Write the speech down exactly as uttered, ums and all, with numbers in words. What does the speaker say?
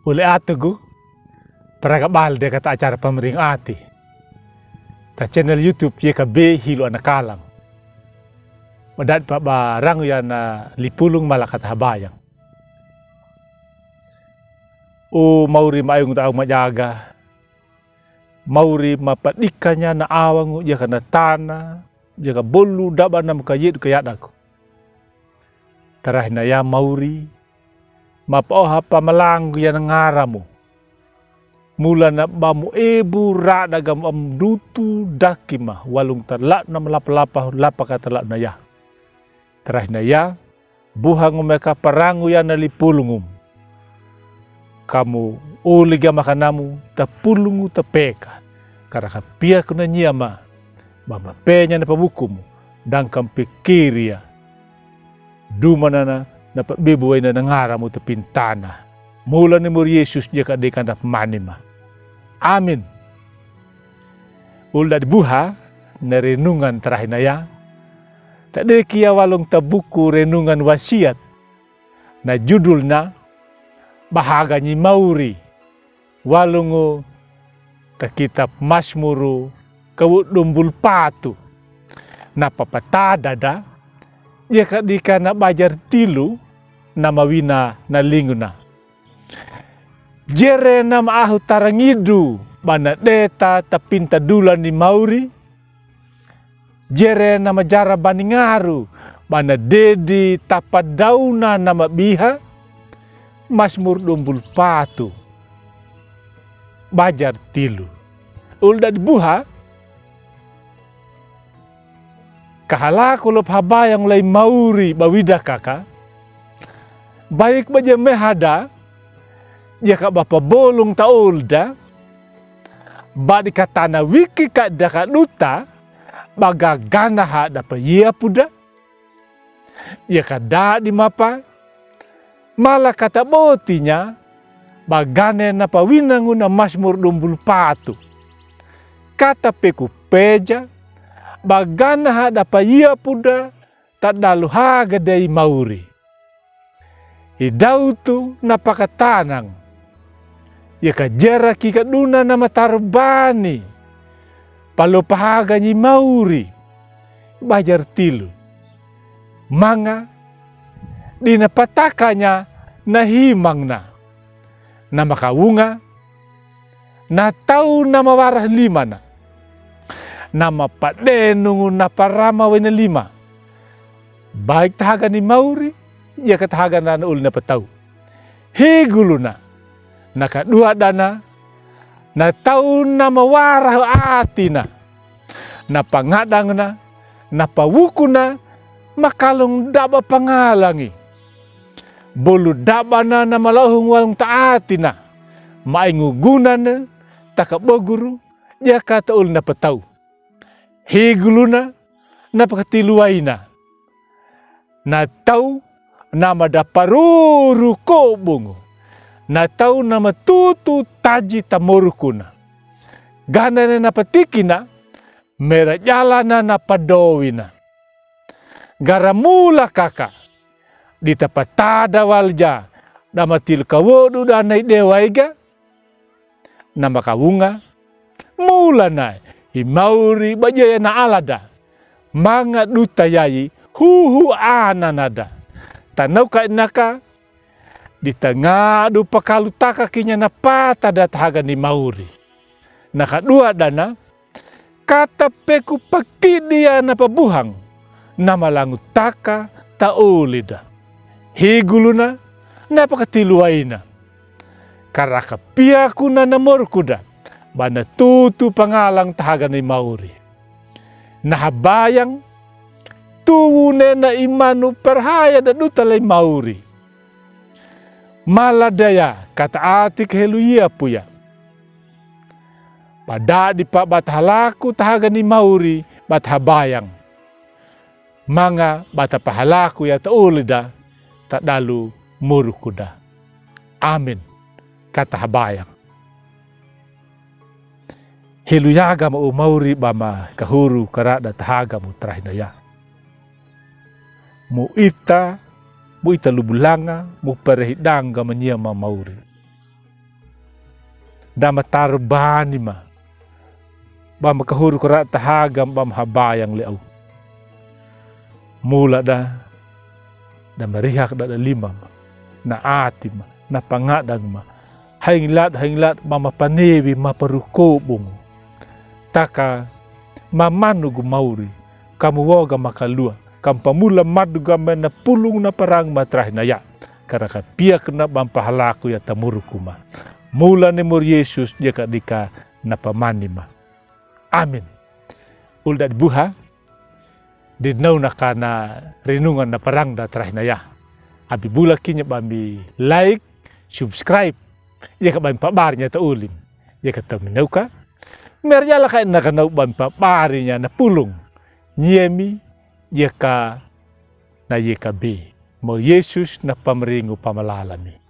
Ole atugu, praga bal de kata acara pamring ati ta channel YouTube Y K B Hilo Anakalam. Ba dadi pa ba rangu yana lipulung mala kata habayang. O mauri ma ayung ta aung majaga. Mauri ma padikanya na awangu jaka na tana, jaka bolu daba na muka yedu ka yadaku. Tarahi na ya mauri, ma paoha pa malangu yana ngaramu. Mula na bamu ebu rada gamu am dutu dakima, walung ta la'u na malapa-lapa, lapa kata la'u na ya. Tarahi na ya, buhangu meka parangu yana lipulungum. Kamu oliga makanamu ta pulungu ta peka. Karaka piaku na nyama. Bama penya na pabukumu. Dangkam pikiria. Duma nana na pabebu waina na ngaramu ta pintana. Mula ni mur Yesus jaka de kanda pamanima. Amin. Ul dadi buha na renungan tarahi na ya. Tadeki ya walung ta buku renungan wasiat. Na judul na bahaga ni mauri. Walungu ta kitab Masmuru ka wodum bul patu. Na papatada da. Jaka dika na bajar tilu na mawina na linguna. Jere na ma ahu tarangidu bana deta ta pinta dula ni mauri. Jere na ma jara bani ngaru bana dedi tapa dauna na mabiha. Masmur dumbul patu. Bajar tilu. Ul dadi buha. Kahalaku lop habayang lai mauri ba wida kaka. Baik ba ja mehada. Jaka ba pabolung ta olda. Ba dika tana wiki ka daka duta. Ba gagana hada pa yapuda. Jaka dadi mapa. Mala kata botinya. Ba gane na pawinangu na Masmur dumbul patu. Kata peku peja. Ba gana hada pa yapuda. Ta dalu haga dai mauri. I dautu na pakatanang. Jaka jara kika duna na matarbani. Palo pahaga ni mauri. Bajar tilu. Manga. Dina patakanya na himangna. Na makawunga. Na tau na mawarah limana. Na mapadenungu na parama waina lima. Baik tahaga ni mauri, jaka tahaga na ul na patau. Higuluna. Na kadua dana, na tau na mawarah atina. Na pangadangna, na pawukuna, makalung daba pangalangi. Bolu dabana na malauhung walung ta atina. Maingu gunana, taka boguru, jaka ta ul na patau. Higuluna, na pakatilu waina. Na tau, na madaparuru kobongu. Na tau na matutu taji ta morukuna. Ganana na patikina, mera jalana na padowina. Garamula kaka, dita patada walja, na matilu kawodu dana i dewaiga, na makawunga, mulana i mauri ba jaya na alada, manga duta yayi huhu ananada. Tanau ka inaka, dita ngadu pakalu taka kinya na patada tahaga ni mauri. Na kadua dana, kata peku pakidiya na pabuhang, na malangu taka ta olida. Higuluna, na pakatilu waina. Karaka piakuna na morukuda, bana tutu pangalang tahaga ni mauri. Na habayang, tuwune na imanu parhaya da duta lai mauri. Mala daya kata atik helu yapuya. Padadi pa bata halaku tahaga ni mauri bata habayang. Manga bata pahalaku ya ta olida ta dalu morukuda. Amin. Kata habayang. Helu yaga ma o mauri bama kahuru karada tahaga mu tarahi na ya. Mu ita, mu ita lubulanga, mu perehi danga ma nyama mauri. da ma tarbani ma, ba ma kahuru kora tahagam ba ma habayang le au. Mula da, da ma rihak da da limam, na atim, na pangadangma. Hainglad hainglad ba ma panewi ma parukobong. Taka ma manu gu mauri, kamu woga ma kalua, kam pamula madu ga ma na pulung na parang ma tarahi na ya. Karaka piak na ba ma pahalaku ya tamuruk ma. Mula ni mur Yesus dia ka dika na pamani ma. Amin. Ul da di buha, di nau na ka na rinungan na parang da tarahi na ya. Abi bula kinya ba mi like, subscribe. Dia ka ba mi pabari nya ta ulim. Dia ka ta mi nau ka. Mer ya la ka na ka nau ba mi pabari nya na pulung. Nyemi, dia ka na yeka be. Mo Yesus na pamringu pamalala mi.